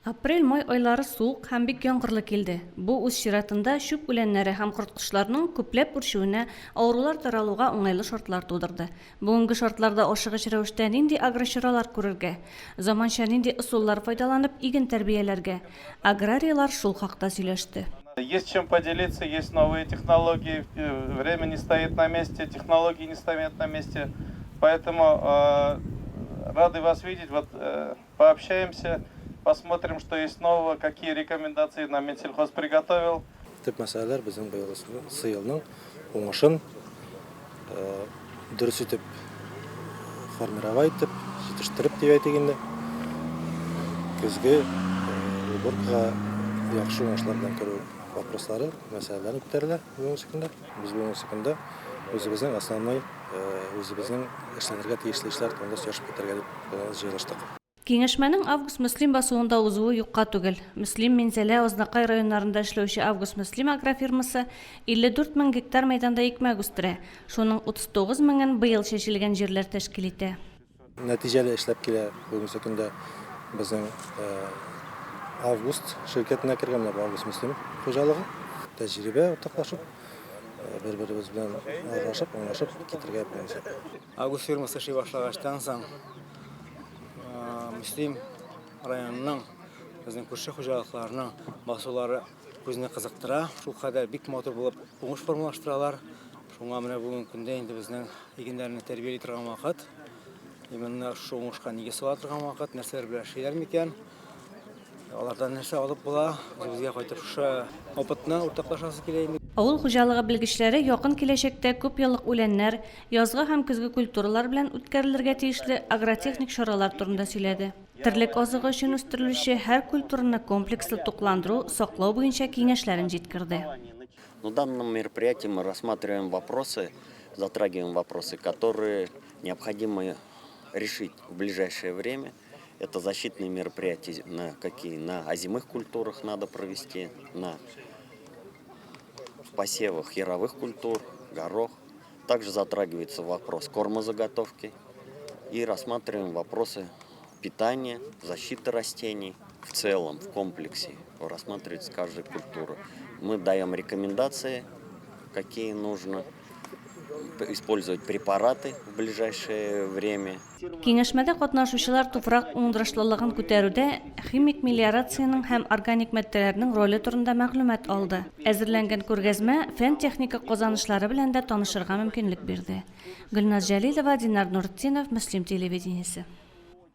Апрель-май айлары суык һәм бик яңгырлы килде. Бу, үз чиратында, чүп үләннәре һәм корткычларның күпләп үрчүенә, авырулар таралуга уңайлы шартлар тудырды. Бүгенге шартларда ашыгыч рәвештә нинди агрочаралар күрергә? Заманча нинди ысуллар файдаланып иген тәрбияләргә? Аграрийлар шул хакта сөйләште. Есть чем поделиться, есть новые технологии, время не стоит на месте, технологии не стоят на месте. Поэтому рады вас видеть. Вот пообщаемся, посмотрим, что есть нового, какие рекомендации нам Минсельхоз приготовил. Төп мәсьәләләр безнең быелгы елның уңышын дөрес итеп формировать итеп, җитештереп дип әйтик инде, көзге уборкага яхшы уңышлар белән керү вопрослары, мәсьәләләре күтәрелә бүгенге көндә. Без бүгенге көндә үзебезнең основной, үзебезнең эшләнергә тиешле эшләр турында сөйләшеп китәргә дип җыелыштык. Киңәшмәнең Август-Мөслим басуында узуы юкка түгел. Мөслим, Минзәлә, Азнакай районнарында эшләүче Август-Мөслим агрофирмасы 54 мең гектар мәйданда икмәк үстерә. Шуның 39 меңен быел чәчелгән җирләр тәшкил итә. Нәтиҗәле эшләп килә бүгенге көндә безнең Август ширкәтенә кергән менә бу Август-Мөслим хуҗалыгы. Тәҗрибә уртаклашып, бер-беребез белән аралашып, аңлашып китергә бүгенге көндә. Август фирмасы эшли башлагачтан соң Мөслим районының безнең күрше хуҗалыкларының басулары күзне кызыктыра. Шул кадәр бик матур булып уңыш формалаштыралар. Шуңа менә бүгенге көндә инде безнең игеннәрне тәрбияли торган вакыт. Именно шушы уңышка нигез сала торган вакыт. Нәрсәләр белән эшлиләр микән? Алардан нәрсә алып була? Үзебезгә кайтып шушы опытны уртаклашасы килә инде. Авыл хуҗалыгы белгечләре якын киләчәктә күпьеллык үләннәр, язгы һәм көзге культуралар белән үткәрелергә тиешле агротехник чаралар турында сөйләде. Терлек азыгы өчен үстерелүче һәр культураны комплекслы тукландыру, саклау буенча киңәшләрен җиткерде. На данном мероприятии мы рассматриваем вопросы, затрагиваем вопросы, которые необходимо решить в ближайшее время. Это защитные мероприятия, на какие на озимых культурах надо провести, на посевах яровых культур, горох. Также затрагивается вопрос кормозаготовки и рассматриваем вопросы питания, защиты растений в целом, в комплексе рассматривается каждая культура. Мы даем рекомендации, какие нужно использовать препараты в ближайшее время. Киңәшмәдә катнашучылар туфрак уңдырышлылыгын күтәрүдә химик мелиорациянең һәм органик матдәләрнең роле турында мәгълүмат алды. Әзерләнгән күргәзмә фән-техника казанышлары белән дә танышырга мөмкинлек бирде. Гөлназ Җәлилова, Динар Нуртдинов, Мөслим телевидениесе.